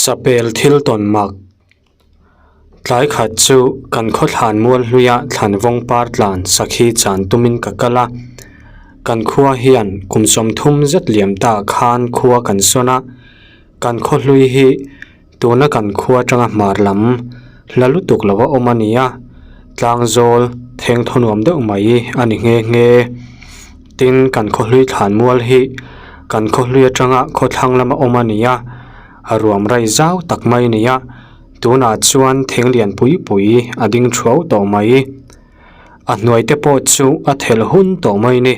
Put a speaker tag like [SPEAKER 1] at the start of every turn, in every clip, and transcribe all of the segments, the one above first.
[SPEAKER 1] Sapel thil tawn mak tlai khat chu kan khawthlan mual hluia thlan vawng par tlan sakhi chan tumin ka kal a, kan khua hian kum 30 zet liam ta khan khua kan sawn a, kan khaw hlui hi tuna kan khua atanga hmar lam hla lutuk lo a awm a ni a, tlangzawl theng thaw nuam deuh mai a ni nghe nghe. Tin, kan khaw hlui thlan mual hi kan khaw hlui atanga khawthlang lama awm a ni a, a ruam rai zau tak mai a ni a, tunah chuan thing lian pui pui a ding thuau tawh mai. A hnuai te pawh chu a thelh hun tawh mai a ni.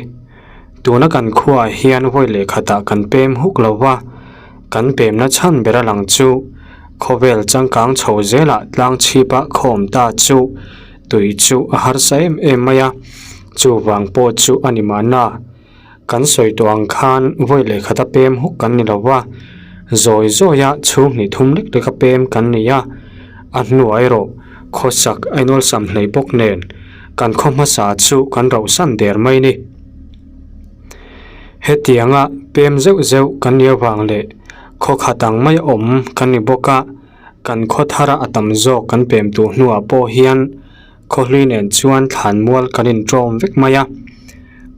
[SPEAKER 1] Tuna kan khuaah hian vawi leh khatah kan pem huk lo va, kan pemna chhan ber a lang chu khawvel changkang chho zelah tlang chhipa khawm ta chu tui chu a harsa em em mai a, chuvang pawh chu a ni mahna. Kan sawi tawh ang khan vawi leh khata pem huk kan ni lo va, zawi zawia chhung hnih thum lek leka pem kan ni a, a hnuah erawh khawsak a inawlsam hlei bawk nen kan khaw hmasa chu kan rauhsan der mai ni. Hetianga pem zeuh zeuh kan ni avang leh khaw khat ang mai awm kan ni bawk a, kan khaw thara a tam zawk kan pem tur hnuah pawh hian Khaw hlui nen chuan thlan mual kan inṭawm vek mai a,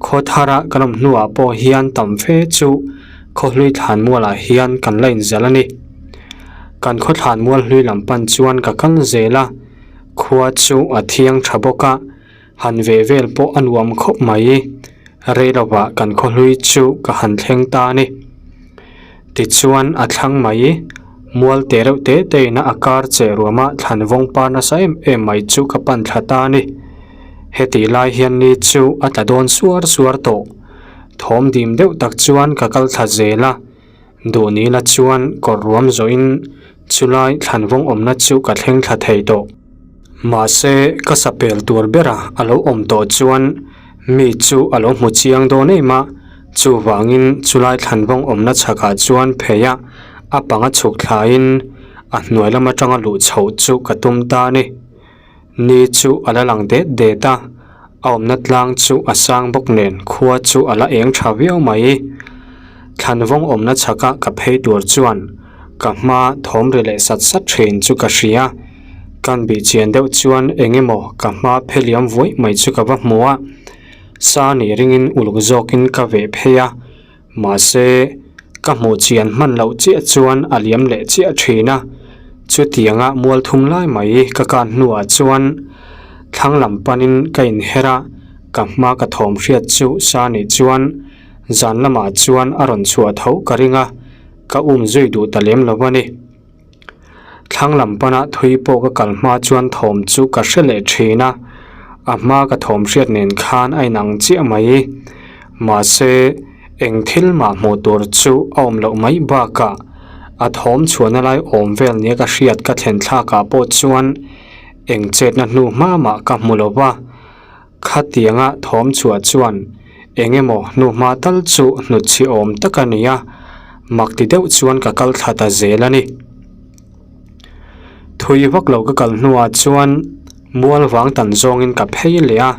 [SPEAKER 1] khaw thara kan awm hnuah pawh hian tam fe chu khaw hlui thlan mualah hian kan la inzal a ni. Kan khaw thlan mual hlui lam pan chuan ka kal zel a, khua chu a thiang tha bawk a, han ve vel pawh a nuam khawp mai. Rei lovah kan khaw hlui chu ka han thleng ta a ni. Tichuan a thlang mai, mual te reuh te te ina a kar che ruama thlan vawng par nasa em em mai chu ka pan thla ta a ni. Hetih lai hian ni chu a tla dawn suar suar tawh. Thawm dim deuh tak chuan ka kal thla zel a, duh ni la chuan kawr ruam zawhin chulai thlan vawng awmna chu ka thleng thla thei tawh. Mahse ka sapel tur bera a lo awm tawh chuan mi chu a lo hmu chiang dawn em a, Chuvangin chulai thlanvawng awmna chhakah chuan phei a, a panga chhuk thlaiin a hnuai lam atanga luh chhoh chu ka tum ta a ni. Ni chu a la lang det det a, a awmna tlang chu a sang bawk nen khua chu a la eng tha viau mai. Thlanvawng awmna chhaka ka phei tur chuan ka hma thawm ri leh sat sat thin chu ka hria. Kan bih chian deuh chuan eng emaw ka hma pheliam vuai mai chu ka va hmu a. Sa nih ringin uluk zawkin ka veh phei a, mahse ka hmuh chian hman loh chiah chuan a liam leh chiah thin a. Chutianga mual thum lai mai ka kan hnuah chuan thlang lam panin ka inher a, ka hma ka thawm hriat chu sa nih chuan zan lamah chuan a rawn chhuah tho ka ring a, ka um zui duh ta lem lo a ni. Thlang lam pana thui pawh ka kal hma chuan thawm chu ka hre leh thin a, a hma ka thawm hriat nen khan a inang chiah mai. Mahse, eng thil mah hmuh tur chu a awm loh mai bakah a thawm chhuahna lai awm vel nia ka hriat ka thlen thlakah pawh chuan eng chetna hnu hma mah ka hmu lo va. Khatianga thawm chhuah chuan eng emaw hnuhma tal chu hnutchhi awm tak a ni a, mak ti deuh chuan ka kal thla ta zel a ni. Thui vak lo ka kal hnuah chuan mual vang tan zawngin ka phei leh a,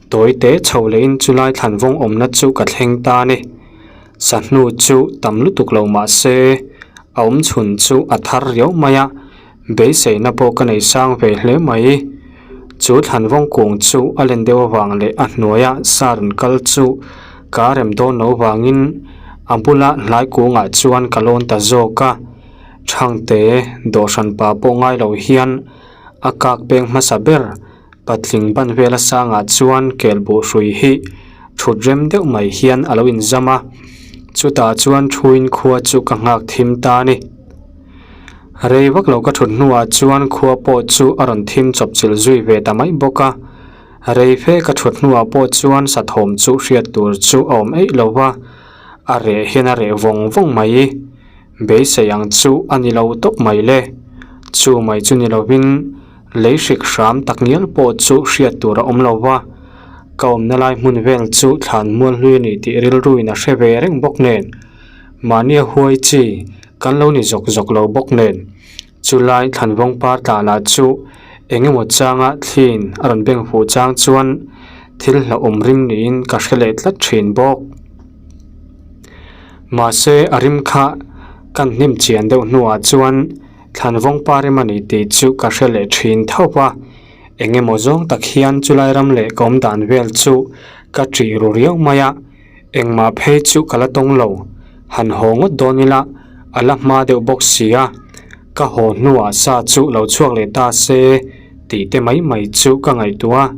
[SPEAKER 1] tawi te chho lehin chulai thlan vawng awmna chu ka thleng ta a ni. Sahnu chu tam lutuk lo mah se a awm chhun chu a thar riau mai a, Beiseina pawh ka nei sang ve hle mai. Chu thlanvawng kung chu a len deuh avang leh a hnuaia sa rawn kal chu ka rem dawn lo vangin a bula hlai kungah chuan ka lawn ta zawk a. Thangte dawhhran pa pawh ngai lo hian a kak peng hmasa ber patling ban vela sangah chuan kel buh hrui hi thut rem deuh mai hian a lo inzam a. Chutah chuan thuin khua chu ka nghak thim ta a ni. Rei vak lo ka thut hnuah chuan khua pawh chu a rawn thim chawp chilh zui ve ta mai bawk a. Rei fe ka thut hnuah pawh chuan sathawm chu hriat tur chu a awm eih lo va, a reh hian a reh vawng vawng mai. Beisei ang chu a ni lo tawp mai le. Chu mai chu ni lovin lei hrik hram tak ngial pawh chu hriat tur a awm lo va, ka awmna lai hmun vel chu thlan mual hlui a ni tih rilruin a hre ve reng bawk nen. Mahnia huai chi kan lo ni zawk zawk lo bawk nen, chulai thlanvawng par tla lah chu eng emaw changa thliin a rawn beng fuh chang chuan thil hlauhawm rim niin ka hre leh tlat thin bawk. Mahse a rim kha kan hnim chian deuh hnuah chuan. Thlanvawng pa rem a ni tih chu ka hre leh thin tho va, eng emaw zawng tak hian chulai ram leh ka awm dan vel chu ka ṭih ru riau mai a, engmah phei chu ka la tawng lo, han haw ngawt dawn ila a la hma deuh bawk si a, ka haw hnuah sa chu lo chhuak leh ta se tih te mai mai chu ka ngaihtuah a,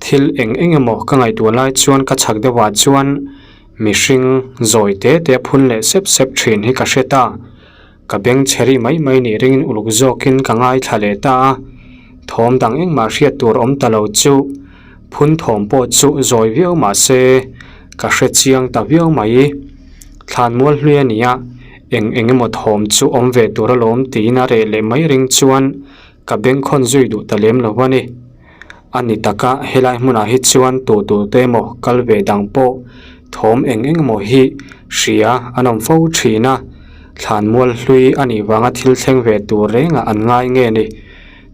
[SPEAKER 1] thil eng eng emaw ka ngaihtuah lai chuan ka chhak deuhah chuan mihring zawi te te phun leh sep sep thin hi ka hre ta. Ka beng chhe ri mai mai nih ringin uluk zawkin ka ngaithla leh ta a, thawm dang engmah hriat tur awm ta lo chu phun thawm pawh chu zawi viau mah se ka hre chiang ta viau mai. Thlanmual hlui a nia, eng eng emaw thawm chu awm ve tur alawm tiin a reh leh mai ring chuan ka bengkhawn zui duh ta lem lo a ni. A ni taka helai hmunah hi chuan tu tu te emaw kal ve dang pawh thawm eng eng emaw hi hria an awm fo thin a, thlanmual hlui a nih vanga thil thleng ve tur rengah an ngai nge ni.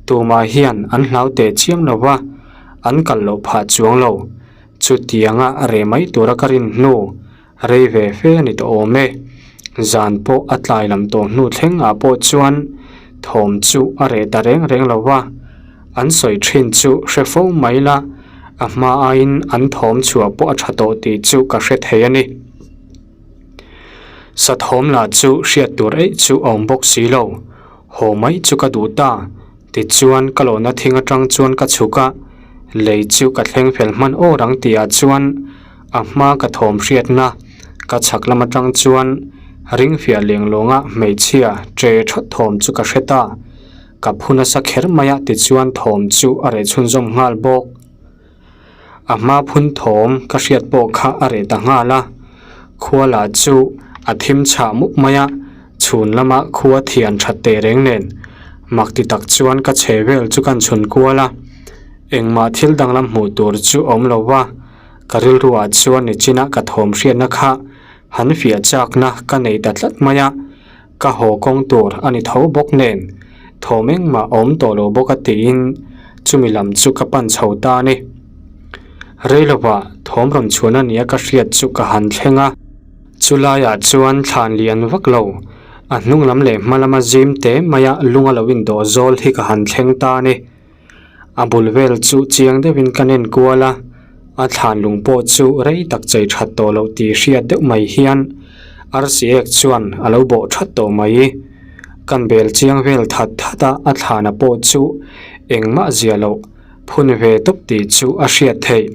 [SPEAKER 1] Tumah hian an hlau teh chiam lo va, an kal loh phah chuang lo. Chutianga reh mai tura ka rin hnu Rei ve fe a ni tawh awm e. Zan pawh a tlai lam tawh hnu thleng ah pawh chuan thawm chu a reh ta reng reng lo va, an sawi thin chu hre fo mai la, a hma aiin an thawm chhuah pawh a tha tawh tih chu ka hre thei a ni. Sa thawm lah chu hriat tur eih chu a awm bawk si lo, haw mai chu ka duh ta. Tichuan ka lawhna thing atang chuan ka chhuk a, lei chu ka thleng fel hman awr ang tihah chuan a hma ka thawm hriatna ka chhak lam atang chuan ring fiah leng lawnga hmeichhia che thawt thawm chu ka hre ta. Ka phu nasa kher mai a tichuan thawm chu a reh chhunzawm nghal bawk. A hma phun thawm ka hriat pawh kha a reh ta nghal a, khua lah chu a thim chhah mup mai a, chhun lama khua thian that teh reng nen mak ti tak chuan ka chhe vel chu kan chhun kual a, engmah thil danglam hmuh tur chu a awm lo va, ka rilruah chuan nichina ka thawm hriatna kha han fiah chakna ka nei ta tlat mai a, Ka haw kawng tur a ni tho bawk nen, thawm engmah a awm tawh lo bawk a tiin chumi lam chu ka pan chho ta a ni. Reilovah thawm rawn chhuan a nia ka hriat chu ka han thleng a, chu laiah chuan thlan lian vak lo, a hnung lam leh hma lama zim te maia lung a lo indawh zawl hi ka han thleng ta a ni. A bul vel chu chiang deuhin ka nen kual a, a thlan lung pawh chu rei tak chei that tawh loh tih hriat deuh mai hian arsi ek chuan a lo bawh that tawh mai. Kan bel chiang vel that that a, a thlana pawh chu engmah zia loh phun ve tawp tih chu a hriat theih.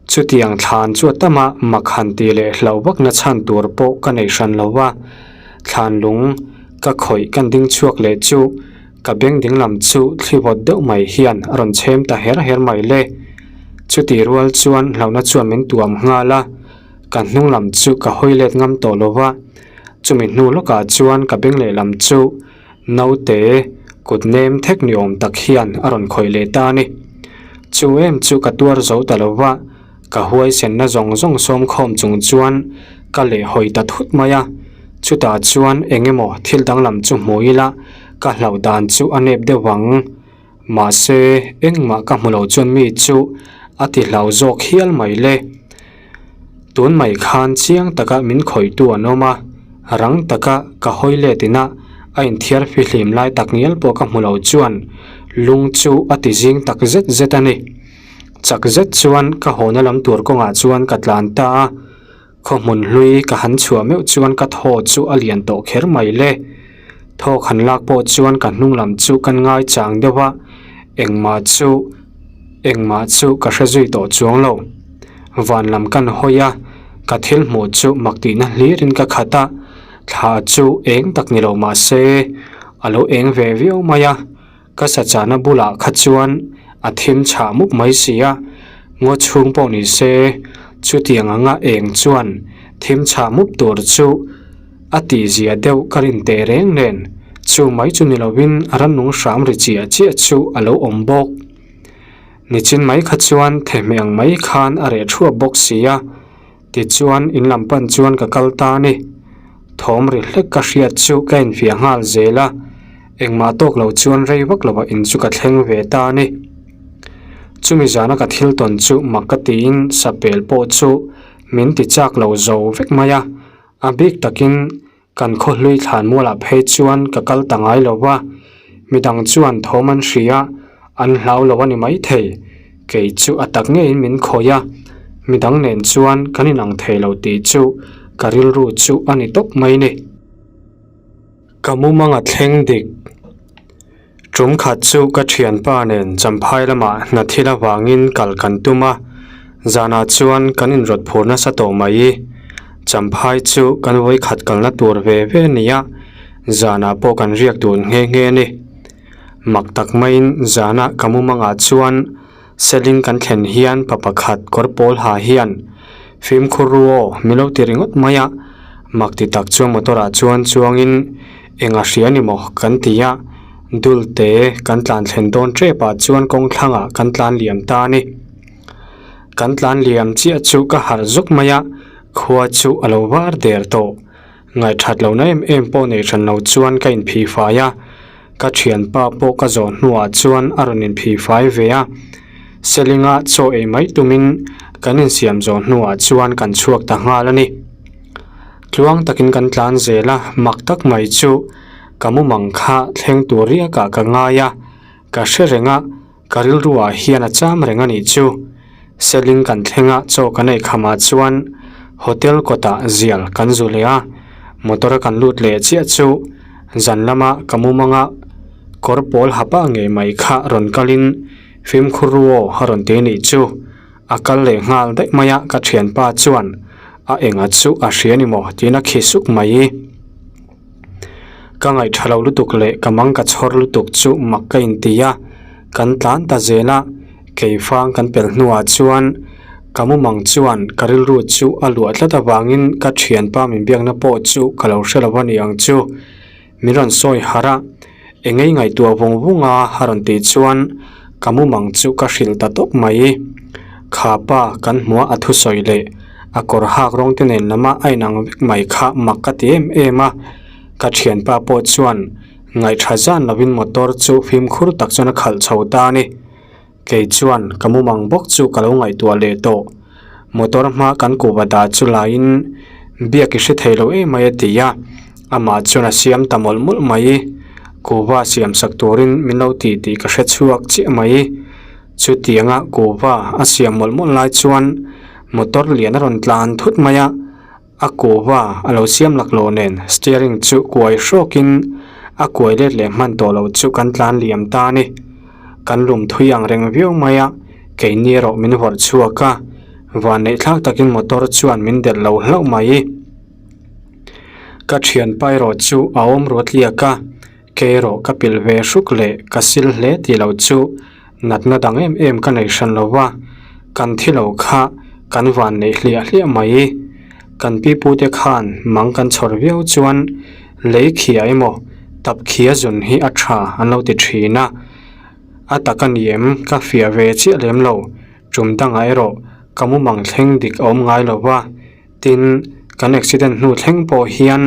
[SPEAKER 1] Chutiang thlan chu a tam a, mak han tih leh hlauh vak na chhan tur pawh ka nei hran lo va, thlan lung ka khawih kan ding chhuak leh chu ka beng ding lam chu thli vawt deuh mai hian a rawn chhem ta her her mai le. Chutih rual chuan hlauhna chuan min tuam nghal a, ka hnung lam chu ka hawi let ngam tawh lo va, chumi hnu lawkah chuan ka beng lehlam chu Naute kut nem thek ni awm tak hian a rawn khawih leh ta a ni. Chu em chu ka tuar zo ta lo va, ka huaisenna zawng zawng sawm khawm chung chuan ka leh hawi ta thut mai a. Chutah chuan eng emaw thil danglam chu hmu ila ka hlauh dan chu a nep deuh vang. Mahse engmah ka hmu lo chuan mi chu a ti hlau zawk hial mai le. Tun mai khan chiang taka min khawihtu an awm a, rang taka ka hawi let ina a inthiar fihlim lai tak ngial pawh ka hmu lo chuan lung chu a ti zing tak zet zet a ni. Chak zet chuan ka hawna lam tur kawngah chuan ka tlan ta a. Khaw hmun hlui ka han chhuah meuh chuan ka thaw chu a lian tawh kher mai le. Thawk han lak pawh chuan ka hnung lam chu kan ngai chang deuh a, engmah chu engmah chu ka hre zui tawh chuang lo. Van lam kan hawi a, ka thil hmuh chu mak tihna hlirin ka khat a, thla chu eng tak ni lo mah se a lo eng ve viau mai a. Ka sachana bulah kha chuan a thim chhah mup mai si a, ngaw chhung pawh ni se chutiang anga eng chuan thim chhah mup tur chu a tihzia deuh ka rin teh reng nen chu mai chu ni lovin a rannung hram ri chiah chiah chu a lo awm bawk. Nichin mai kha chuan thehmeh ang mai khan a reh thuap bawk si a. Tichuan in lam pan chuan ka kal ta a ni. Thawm ri hlek ka hriat chu ka infiah nghal zel a, engmah tawk lo chuan rei vak lovah in chu ka thleng ve ta a ni. Chumi zana ka thil tawn chu mak ka tiin sapel pawh chu min ti chak lo zo vek mai a, a bik takin. Kan khaw hlui thlanmualah phei chuan ka kal ta ngai lo va, midang chuan thawm an hria, an hlau lo a ni maithei. Kei chu a tak ngeiin min khawih a, midang nen chuan kan inang thei lo tih chu ka rilru chu a ni tawp mai ni. Ka mumanga thleng dik. Tum khat chu ka thianpa nen Champhai lamah hna thil avangin kal kan tum a, zanah chuan kan inrawt phur nasa tawh mai. Champhai chu kan vawikhat kalna tur ve ve a ni a, zanah pawh kan riak dun nghe nghe a ni. Mak tak maiin zanah ka mumangah chuan Seling kan thlen hian pa pakhat kawr pawl ha hian fimkhur ru aw min lo ti ringawt mai a, mak ti tak chuan motor ah chuan chuangin eng a hria ni maw kan ti a, dul te kan tlan thlen dawn tep ah chuan kawng thlang ah kan tlan liam ta a ni. Kan tlan liam chiah chu ka harh zuk mai a, khua chu a lo var der tawh. Ngaihthat lohna em em pawh nei hran lo chuan ka inphih fai a, ka thianpa pawh ka zawh hnuah chuan a rawn inphih fai ve a. Selinga chaw ei mai tumin kan insiam zawh hnuah chuan kan chhuak ta nghal a ni. Tluang takin kan tlan zel a, mak tak mai chu ka mumang kha thleng tur riakah ka ngai a, ka hre reng a, Ka rilruah hian a cham reng a nih chu. Seling kan thleng a, chaw kan ei khamah chuan hotel kawtah zial kan zu leh a, motor a kan lut leh chiah chu zan lama ka mumanga kawr pawl hapa ngei mai kha rawn kalin fimkhur ru aw a rawn ti nih chu. A kal leh nghal daih mai a, ka thianpa chuan a enga chu a hria ni maw tiin a khi suk mai. Ka ngaih tha lo lutuk leh ka mang ka chhawr lutuk chu mak ka inti a, kan tlan ta zel a, keifang kan pel hnuah chuan ka mumang chuan ka rilru chu a luah tlat avangin ka thianpa min biakna pawh chu ka lo hre lo a ni ang chu. Min rawn sawi harh a, engei ngaihtuah vung vung a a rawn tih chuan ka mumang chu ka hrilh ta tawp mai. Kha pa kan hmuh a a thusawi leh a kawr hak rawng te nen lama a inang vek mai kha mak ka ti em em a, ka thianpa pawh chuan ngaihṭha zan lovin motor chu fimkhur tak chuan a khalh chho ta a ni. Kei chuan ka mumang bawk chu ka lo ngaihtuah leh tawh. Motor hma kan kuhva dah chu laiin biak i hre thei lo em mai a ti a, amah chuan a siam ta mawlh mawlh mai. Kuhva siam sak turin min lo ti tih ka hre chhuak chiah mai. Chutianga kuhva a siam mawlh mawlh lai chuan motor lian a rawn tlan thut mai a, a kuhva a lo siam laklawh nen steering chu kuai hrawkin a kuai let leh hman tawh loh chu kan tlan liam ta a ni. Kan lum thui ang reng viau mai a, keini erawh min vawrh chhuak a, vanneih thlak takin motor chuan min delh lo hlauh mai. Ka thianpa erawh chu a awm ruat liak a, Kei erawh ka pilh ve hruk leh ka sil hle tih loh chu natna dang em em ka nei hran lo va, kan thi lo kha kan van neih hliah hliah mai. Kan pipute khan mang kan chhawr viau chuan lei khia emaw tap khia zun hi a tha an lo ti thin a, a tak a ni em ka fiah ve chiah lem lo, tum dangah erawh ka mumang thleng dik a awm ngai lo va. Tin, kan accident hnu thleng pawh hian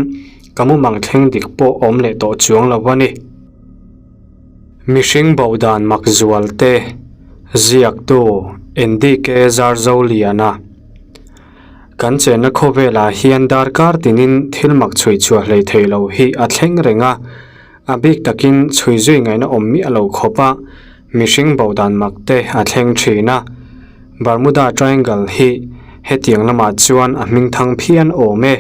[SPEAKER 1] ka mumang thleng dik pawh awm leh tawh chuang lo a ni. Mihring bo dan mak zual te, ziaktu NDK Zarzoliana. Kan chenna khawvelah hian darkar tinin thil mak chhui chhuah hlei thei lo hi a thleng reng a, a bik takin chhui zui ngaihna awm miah lo khawpa mihring bo dan mak te a thleng thin a. Bermuda Triangle hi hetiang lamah chuan a hming thang phian awm e.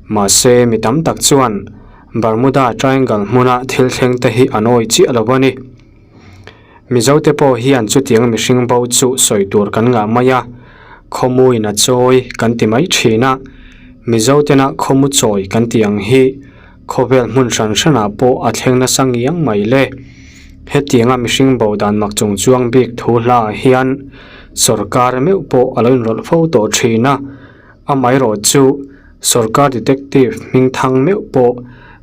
[SPEAKER 1] Mahse mi tam tak chuan Bermuda Triangle hmuna thil thleng te hi an awi chiah lo a ni. Mizote pawh hian chutiang mihring bo chu sawi tur kan ngah mai a, khawmuin a chawi kan ti mai thin a, Mizotena khawmu chawi kan tih ang hi Khawvel hmun hran hranah pawh a thleng nasa ngiang mai le. Hetianga mihring bo dan mak chung chuang bik thu hlaah hian sawrkar meuh pawh a lo inrawlh fo tawh thin a, amaherawh chu sawrkar detective hming thang meuh pawh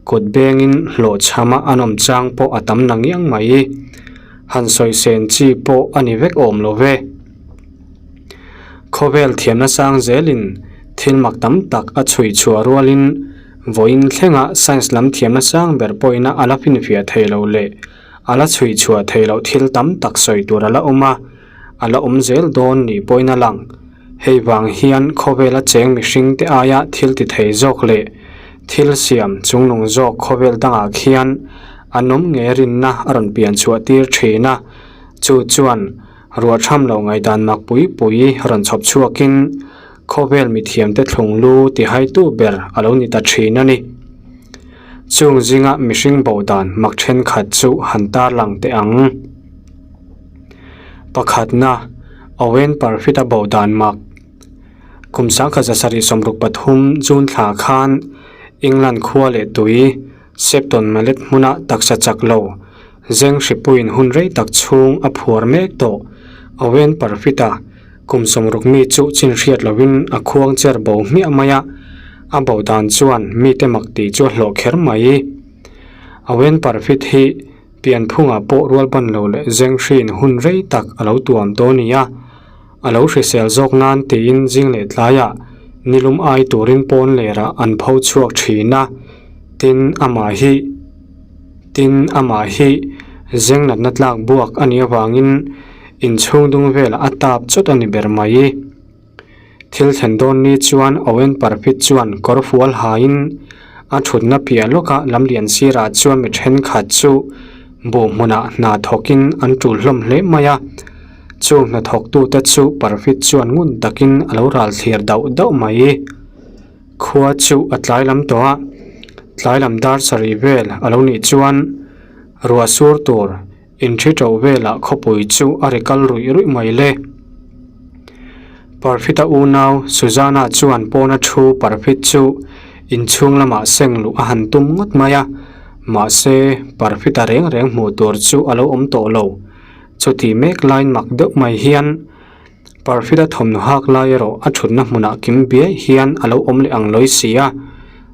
[SPEAKER 1] kut bengin hlawhchhama an awm chang pawh a tam na ngiang mai. Han sawi sen chi pawh a ni vek awm lo ve. Khawvel thiamna sang zelin thil mak tam tak a chhui chhuah rualin Vawiin thlenga science lam thiamna sang ber pawhin a la finfiah thei lo leh a la chhui chhuah thei loh thil tam tak sawi tur a la awm a, a la awm zel dawn nih pawhin a lang. Hei vang hian khawvela cheng mihring te aia thil ti thei zawk leh Thil siam chungnung zawk khawvel dangah khian an awm nge rinna a rawn pian chhuah tir thin a, chu chuan ruahtham lo ngaihdan mak pui pui rawn chhawp chhuakin khawvel mithiamte thlung lu tihaitu ber a lo ni ta thin a ni. Chung zinga mihring bo dan mak thenkhat chu han tarlang teh ang. Pakhatna, Owen Parfitt-a bo dan mak. Kum 1773 June thla khan England khua leh tui Shepton Mallet hmuna taksa chak lo zeng hripuiin hun rei tak chhung a phuar mek tawh. Owen Parfitt-a kum 60 mi chu chin hriat loin a khuang cher bo hmiah mai a, a bo dan chuan mite mak tih chu a hlawh kher mai. Owen Parfitt hi pianphungah pawh rual ban lo leh zeng hriin hun rei tak a lo tuam tawh a ni a. A lo hrisel zawk nan tiin zing leh tlaiah nilum ai turin pawn lerah an pho chhuak thin a, tin amah hi tin amah hi zeng natna tlak buak a nih avangin inchhung dung velah a tap chawt a ni ber mai. Thil thlen dawn ni chuan Owen Parfitt chuan kawr fual hain a thutna piah lawkah lamlian sirah chuan mi thenkhat chu buh hmunah hna thawkin an tul hlawm hle mai a. Chu hnathawktute chu Parfitt chuan ngun takin a lo ral thlir dauh dauh mai. Khua chu a tlai lam tawh a, tlai lam dar sarih vel a lo nih chuan ruah sur tur inthi ṭo velah khawpui chu a ri kal ruih ruih mai le. Parfitt-a unau Susanna chuan pawna thu Parfitt chu inchhung lamah seng luh a han tum ngawt mai a, mahse Parfitt-a reng reng hmuh tur chu a lo awm tawh lo. Chuti mek lain mak deuh mai hian Parfitt-a thawmhnaw hak lai erawh a thutna hmunah kim biai hian a lo awm leh ang lawi si a,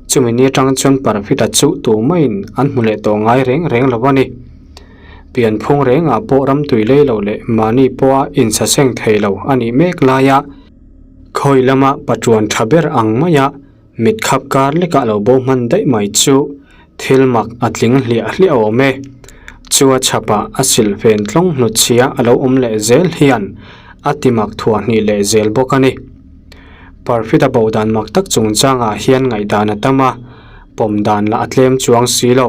[SPEAKER 1] chumi ni atang chuan Parfitt-a chu tumaiin an hmu leh tawh ngai reng reng lo a ni. Pianphung rengah pawh ramtui lei lo leh mahni pawha insaseng thei lo a nih mek laia khawi lama paṭuan tha ber ang maia Mit khap kar lekah lo bo hman daih mai chu thil mak a tling hliah hliah awm e. Chu a chhapah a silhfen tlawng hnutchhia a lo awm leh zel hian a ti mak thuah hnih leh zel bawk a ni. Parfitt a bo dan mak tak chungchangah hian ngaihdan a tam a, pawm dan lah a tlem chuang si lo.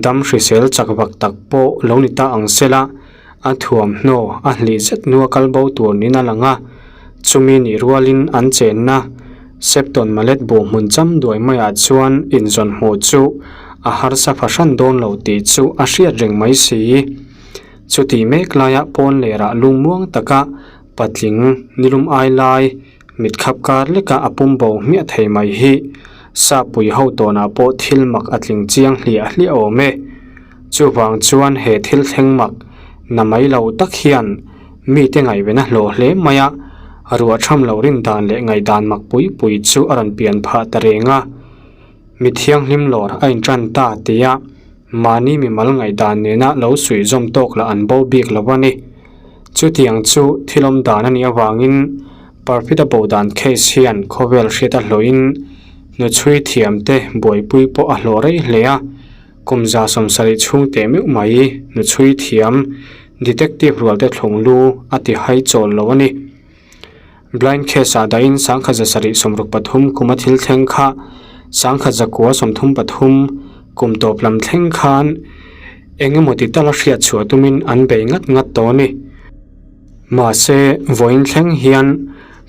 [SPEAKER 1] Dam hrisel chak vak tak pawh lo ni ta ang sela, a thuamhnaw a hlih zet hnua kal bo tur niin a lang a, chumi nih rualin an chenna Septon Mallet buh hmun cham duai maiah chuan inzawn hmuh chu a harsa fahran dawn lo tih chu a hriat reng mai si. Chutih mek laia pawn lerah lungmuang taka patling nilum ai lai mit khap kar leka a pum bo hmiah thei mai hi Sapui ho tawnah pawh thil mak a tling chiang hliah hliah awm e. Chuvang chuan he thil thleng mak na mai lo tak hian mite ngaihven a hlawh hle mai a, ruah tham lo rin dan leh ngaihdan mak pui pui chu a rawn pian phah ta reng a. Mi thianghlim lawr a intan ta tia mahni mimal ngaihdan nena lo suih zawm tawk lah an bo bik lo a ni. Chutiang chu thil awm dan a nih avangin Parfitt-a bo dan case hian khawvel hriat a hlawhin hnuchhui thiamte buaipui pawh a hlawh rei hle a. Kum 70 chhung teh meuh mai hnuchhui thiam Detective rualte thlung lu a ti hai chawl lo a ni. Blind case ah dahin 1773 kum a thil thleng kha 1933 kum tawp lam thleng khan eng emaw ti tala hriat chhuah tumin an bei ngat ngat tawh a ni. Mahse, vawiin thleng hian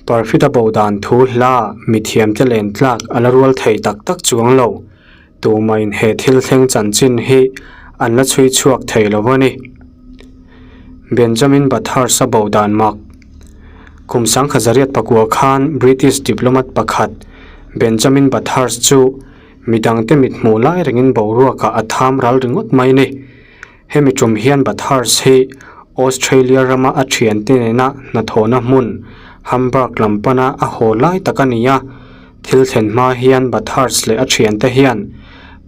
[SPEAKER 1] Parfitt-a bo dan thu hla mithiamte len tlak a la rual thei tak tak chuang lo. Tumain he thil thleng chanchin hi an la chhui chhuak thei lo a ni. Benjamin Bathurst-a bo dan mak. Kum 1804 khan British diplomat pakhat Benjamin Bathurst chu midangte mithmuh lai rengin boruakah a tham ral ringawt mai ni. Hemi tum hian Bathurst hi Australia rama a thiante nena hnathawhna hmun Hamburg lam pana a haw lai tak a ni a. Thil thlen hma hian Bathurst leh a thiante hian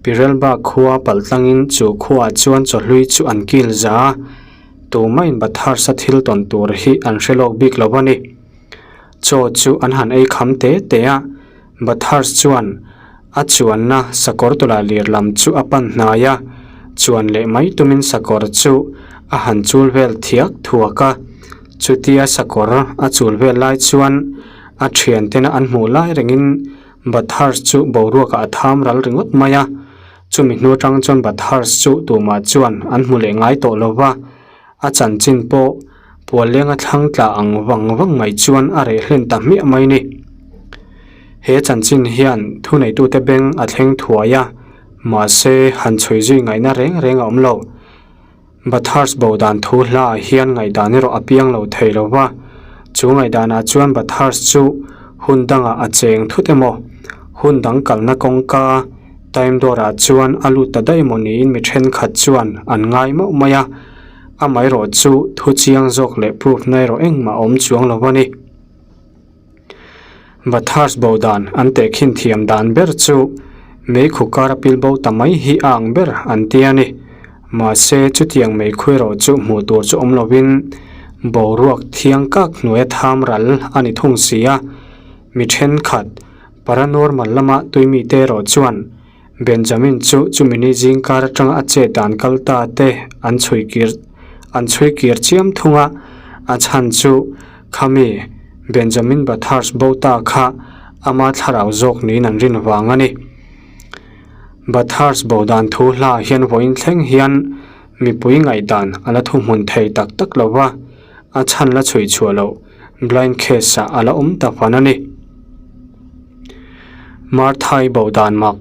[SPEAKER 1] Pirelba khua palh tlangin chu khuaah chuan chawhlui chu an kil za a, tumah in Bathurst-a thil tawn tur hi an hre lawk bik lo a ni. Chaw chu an han ei kham te te a, Bathurst chuan a chuanna sakawr tawlai lir lam chu a pan hnai a, chuan leh mai tumin sakawr chu a han chul vel thiak thuak a. Chutia sakawr a chul vel lai chuan a thiantena an hmuh lai rengin. Bathurst chu boruakah a tham ral ringawt mai a, chumi hnu atang chuan Bathurst chu tumah chuan an hmu leh ngai tawh lo va, a chanchin pawh puallenga thlang tla ang vang vang mai chuan a reh hlen ta hmiah mai ni. He chanchin hian thuneitute beng a thleng thuai a, mahse han chhui zui ngaihna reng reng a awm lo. Bathurst bo dan thu hlaah hian ngaihdan erawh a piang lo thei lo va, chu ngaihdanah chuan Bathurst chu hun dangah a cheng thut emaw, hun dang kalna kawngka time door-ah chuan a lut ta daih emaw niin mi thenkhat chuan an ngai mauh mai a, amaherawh chu thu chiang zawk leh proof na erawh engmah a awm chuang lo a ni. Bathurst bo dan an tehkhin thiam dan ber chu meikhu kar a pil bo ta mai hi a ang ber an ti a ni. Mahse chutiang meikhu erawh chu hmuh tur chu awm lovin boruak thiang kak hnuaia tham ral a ni thung si a. Mi thenkhat paranormal lama tuimite erawh chuan Benjamin chu chumi ni zingkar atanga a chet dan kal ta te an chhui kir an chhui kir chiam thung a, a chhan chu khami Benjamin Bathurst bo ta kha ama thlarau zawk niin an rin vang a ni. Bathurst bo dan thu hla hian vawiin thleng hian mipui ngaihdan a la thuhmun thei tak tak lo va, a chhan la chhui chhuah loh blind case ah a la awm ta fan a ni. Marthai bo dan mak.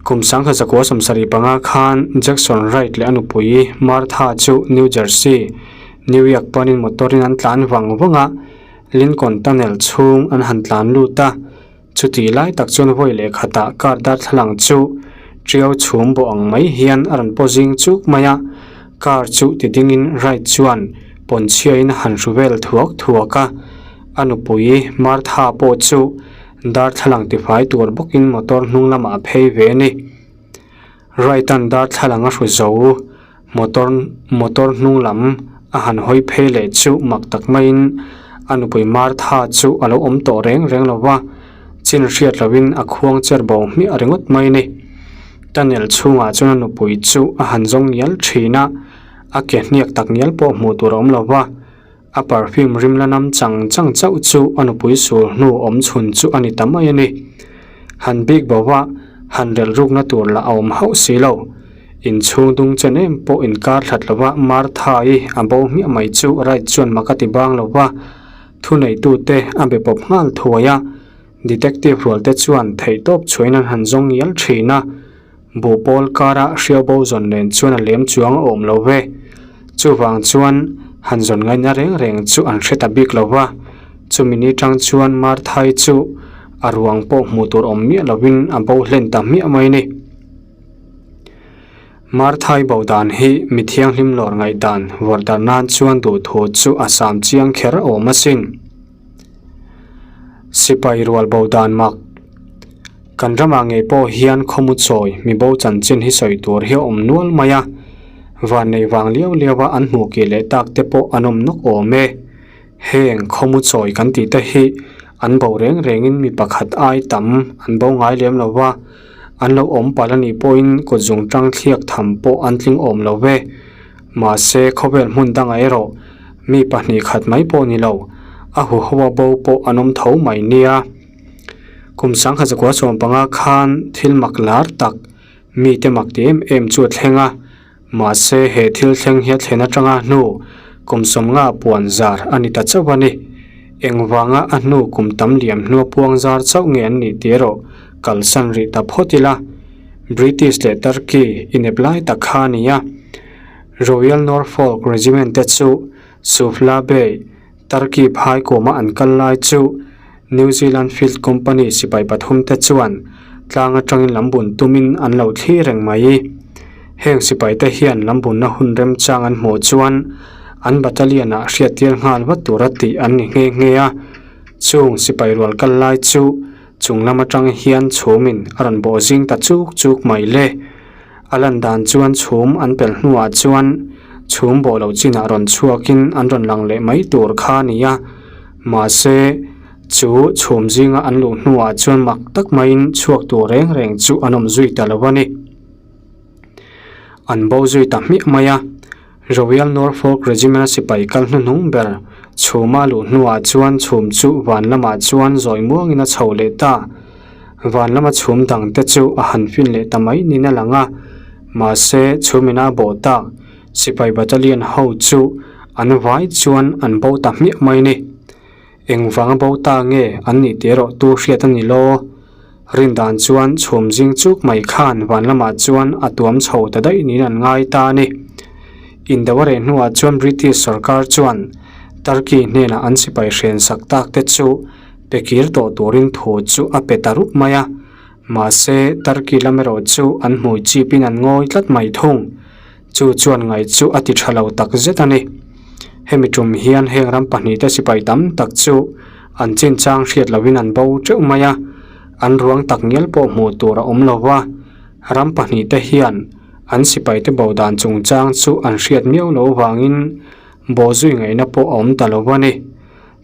[SPEAKER 1] Kum sangha zakua sawmsarih panga khan Jackson Wright leh a nupui Martha chu New Jersey, New York panin motor in an tlan vang vang a, Lincoln Tunnel chhung an han tlan lut a. Chutih lai tak chuan vawi leh khatah car darthlalang chu ṭiau chhum bawh ang mai hian a rawn paw zing chuk mai a, car chu ti dingin Wright chuan pawnchhiain a han hru vel thuak thuak a. A nupui Martha pawh chu darthlalang tifai tur bawkin motor hnung lamah a phei ve a ni. Wright-a'n darthlalang a hru zo, motor motor hnung lam a han hawi phei leh chu mak tak maiin a nupui Martha chu a lo awm tawh reng reng lo va, chin hriat lohin a khuang cher bo hmiah ringawt mai a ni. Tunnel chhungah chuan a nupui chu a han zawng ngial thin a, a ke hniak tak ngial pawh hmuh tur a awm lo va. A perfume rim la nam chang chang chauh chu a nupui sul hnu awm chhun chu a ni ta mai a ni. Han bik bo va, han relh rukna tur lah a awm hauh si lo. Inchhung dung chen em pawh inkar thlat lova Martha-i a bo hmiah mai chu Wright chuan mak a ti bang lo va, thuneitute a be pawp nghal thuai a. Detective rualte chuan theihtawp chhuain an han zawng ngial thin a. Buhpawl kara hriau bo zawn nen chuan a lem chuang a awm lo ve. Chuvang chuan han zawn ngaihna reng reng chu an hre ta bik lo va. Chumi ni tang chuan Marthai chu a ruang pawh hmuh tur awm miah lovin a bo hlen ta hmiah mai ni. Marthai bo dan hi mi thianghlim lawr ngaihdan vawrh darh nan chuan duhthu chu a sam chiang kher awm asin. Sipai rual bo dan mak. Kan ramah ngei pawh hian khawmu chawi mi bo chanchin hi sawi tur hi a awm nual mai a, van nei vang liau liau a an hmuh kih leh tak te pawh an awm nawk awm e. Heng khawmu chawi kan tih te hi an bo reng rengin mi pakhat ai tam an bo ngai lem lo va, an lo awm palh a nih pawhin kut zung tang thliak tham pawh an tling awm lo ve. Mahse khawvel hmun dangah erawh mi pahnih khat mai pawh ni lo, a huho a bo pawh an awm tho mai nia. Kum sangha zakua sawmpanga khan thil mak lar tak mite mak ti em em chu a thleng a, mahse he thil thleng hi a thlen atanga hnu kum sawmnga puan zar a ni ta chauh a ni. Engvanga a hnu kum tam liam hnua puang zar chauh nge an nih tih erawh kalsan rih ta phawt ila. British leh Turkey inep lai tak kha a ni a, Royal Norfolk Regiment te chu Suvla Bay, Turkey phai kuma an kal lai chu New Zealand Field Company sipai pathum te chuan tlang atangin lambun tumin an lo thli reng mai. Heng sipai te hian lambunna hun remchang an hmuh chuan an battalion ah hriattir nghal vat tura tih an ni nghe nghe a. Chung sipai rual kal lai chu chung lam atang hian chhumin a rawn bawh zing ta chuk chuk mai le. A lan dan chuan chhum an pel hnuah chuan chhum bawh loh chinah rawn chhuakin an rawn lang leh mai tur kha a ni a, mahse chu chhum zinga an luh hnuah chuan mak tak maiin chhuak tur reng reng chu an awm zui ta lo a ni. An bo zui ta hmiah mai a, Royal Norfolk Regiment-a sipai kal hnuhnung ber chhuma luh hnuah chuan chhum chu van lamah chuan zawi muangin a chho leh ta. Van lama chhum dang te chu a han fin leh ta mai niin a lang a, mahse chhum ina a bawh tak sipai battalion ho chu an vai chuan an bo ta hmiah mai a ni. Engvanga bo ta nge an nih tih erawh tu hriat a ni law? Rin dan chuan chhum zing chuk mai khan van lamah chuan a tuam chho ta daih niin an ngai ta a ni. Indo a reh hnuah chuan British sorkar chuan Turkey hnenah an sipai hren sak tak te chu pe kir tawh turin thu chu a pe ta rup mai a, mahse Turkey lam erawh chu an hmui chipin an ngawi tlat mai thung. Chu chuan ngaih chu a ti tha lo tak zet a ni. Hemi tum hian heng ram pahnihte sipai tam tak chu an chinchang hriat lohin an bo teuh mai a, an ruang tak ngial pawh hmuh tur a awm lo va, ram pahnihte hian an sipaite bo dan chungchang chu an hriat miau lo vangin bawhzui ngaihna pawh a awm ta lo a ni.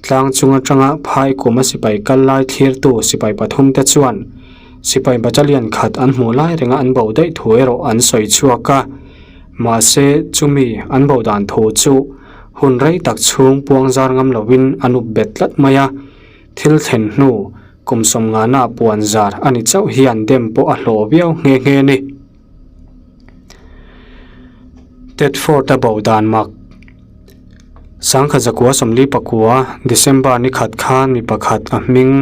[SPEAKER 1] Tlang chung atanga phai kum a sipai kal lai thlirtu sipai pathum te chuan sipai battalion khat an hmuh lai renga an bo daih thu erawh an sawi chhuak a. Mahse, chumi an bo dan thu chu hun rei tak chhung puang zar ngam lovin an up bet tlat mai a. Thil thlen hnu kum sawmngana puan zar a ni chauh hian dem pawh a hlawh viau nghe nghe a ni. Thetford-a bo dan mak. Sangkhat zakua sawmli pakua December ni khat khan mi pakhat a hming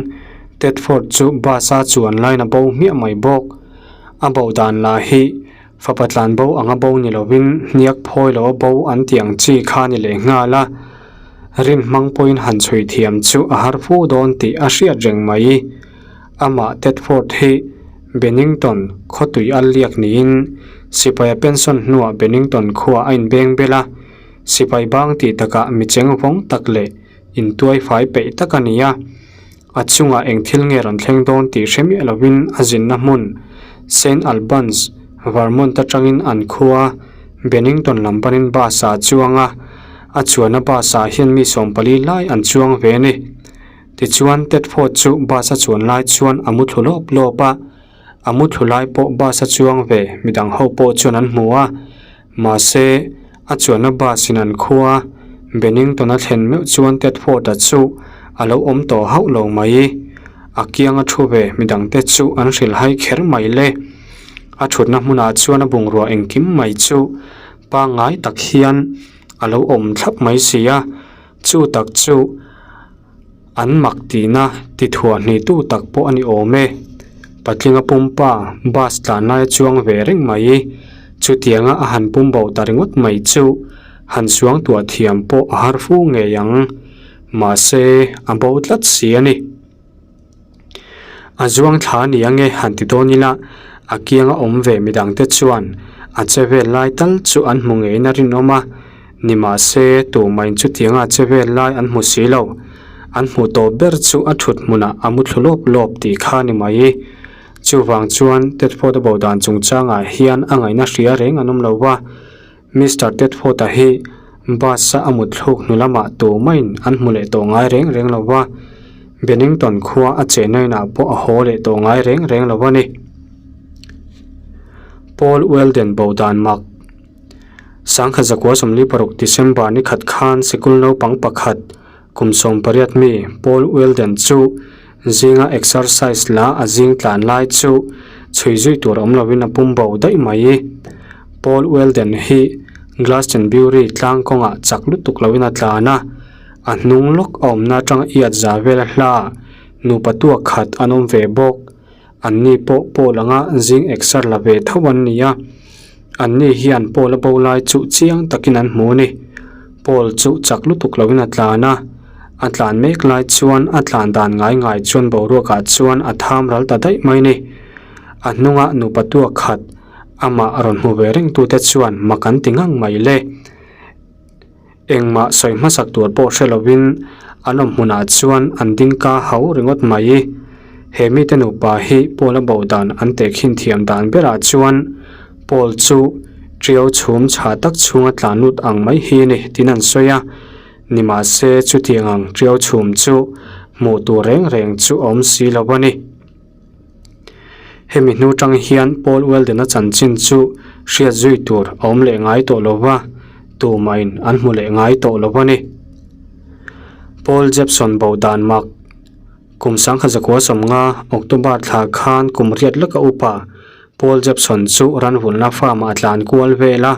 [SPEAKER 1] Thetford chu bus a chuan line a bo hmiah mai bawk. A bo dan lah hi fapa tlan bo anga bo ni lovin hniak phawi lo a bo an tih ang chi kha ni leh nghal a. Rin hmang pawhin han chhui thiam chu a har fu dawn tih a hriat reng mai. Amah Thetford hi Bennington khawtui a liak niin sipaia pension hnuah Bennington khuaa a inbeng bel a. Sipai bang tih takah mi cheng vawng tak leh intuai fai peih tak a ni a, a chungah eng thil nge rawn thleng dawn tih hre miah lovin a zinna hmun Saint Albans, Vermont atangin an khua Bennington lam panin bus ah a chuang a, a chuanna bus ah hian mi sawmpali lai an chuang ve a ni. Tichuan Thetford chu bus a chuan lai chuan a mu thlu lawp lawp a, a mu thlu lai pawh bus a chuang ve midang ho pawh chuan an hmu a. Mahse, a chuanna bus in an khua Bennington a thlen meuh chuan Thetford-a chu a lo awm tawh hauh lo mai. A kiang a thu ve midangte chu an hrilhhai kher mai le. A thutna hmunah chuan a bungrua engkim mai chu pangngai tak hian a lo awm thlap mai si a, chu tak chu An mak tihna ti thuah hnitu tak pawh a ni awm e. Patlinga pumpa bus tlan lai a chuang ve reng mai. Chutianga a han pum bo ta ringawt mai chu han suang tuah thiam pawh a har fu ngei ang. Mahse, a bo tlat si a ni. A zuang thla a ni ange han ti dawn ila, a kianga awm ve midangte chuan a che vel lai tal chu an hmu ngeiin a rinawm a. Nimahse, tumain chutianga che vel lai an hmu si lo. An hmuh tawh ber chu a thut hmunah a mu thlu lawp lawp tih kha a ni mai. Chuvang chuan Thetford-a bo dan chungchangah hian a ngaihna hria reng an awm lo va. Mister Thetford-a hi bus-a a mut thluk hnu lamah tumain an hmu leh tawh ngai reng reng lo va. Bennington khua a chehna inah pawh a haw leh tawh ngai reng reng lo a ni. Paul Weldon bo dan mak. Sangkhat zakua 46 December ni khat khan sikul naupang pakhat kum 18 mi Paul Weldon chu zinga exercise la a zing tlan lai chu chhui zui tur awm lovin a pum bo daih mai. Paul Weldon hi Glastonbury tlang kawngah chak lutuk lovin a tlan a, a hnung lawk a awmna atanga iat za vel a hla nupa tuak khat an awm ve bawk. Anni pawh Paul anga zing exer la ve tho an ni a, anni hian Paul a bo lai chu chiang takin an hmu a ni. Paul chu chak lutuk loin a tlan a, a tlan mek lai chuan a tlan dan ngai ngai chuan boruakah chuan a tham ral ta daih mai a ni. A hnunga nupa tuak khat amah rawn hmu ve rengtute chuan mak an ti ngang mai le. Engmah sawi hmasak tur pawh hre lovin an awm hmunah chuan an ding ka hau ringawt mai. He mite nupa hi Paul a bo dan an tehkhin thiam dan berah chuan Paul chu ṭiau chhum chhah tak chhunga tlan lut ang mai hi a ni tiin an sawi a. Nimahse chutiang ang ṭiau chhum chu hmuh tur reng reng chu a awm si lo a ni. Hemi hnu tang hian Paul Weldon-a chanchin chu hriat zui tur a awm leh ngai tawh lo va, tumahin an hmu leh ngai tawh lo a ni. Paul Jepson bo dan mak. Kum 1950 October thla khan kum riat leka upa Paul Jepson chu ranvulna farm ah a tlan kual vel a,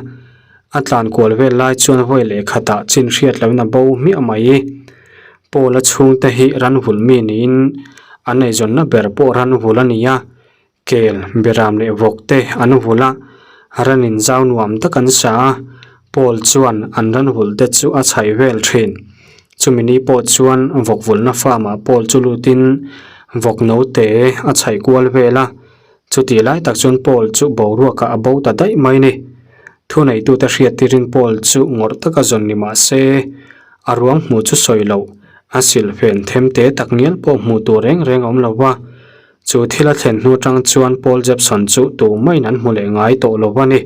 [SPEAKER 1] a tlan kual vel lai chuan vawi leh khatah chin hriat loin a bo hmiah mai. Paul-a chhungte hi ranvul mi niin an eizawnna ber pawh ranvul a ni a, Kel, Beram leh vawk te an vulh a, ran in zau nuam tak an sa a, Paul chuan an ran vulh te chu a chhaih vel thin. Chumi ni pawh chuan vawk vulhna farm ah Paul chu lutin vawk note a chhaih kual vel a, chutih lai tak chuan Paul chu boruak ah a bo ta daih mai ni. Thuneitute hriattirin Paul chu ngawrh taka zawn ni mah se, a ruang hmuh chu sawi loh, a silhfen themte tak ngial pawh hmuh tur reng reng a awm lo va. Chu thil a thlen hnu atang chuan Paul Jepson chu tumah in an hmu leh ngai tawh lo a ni.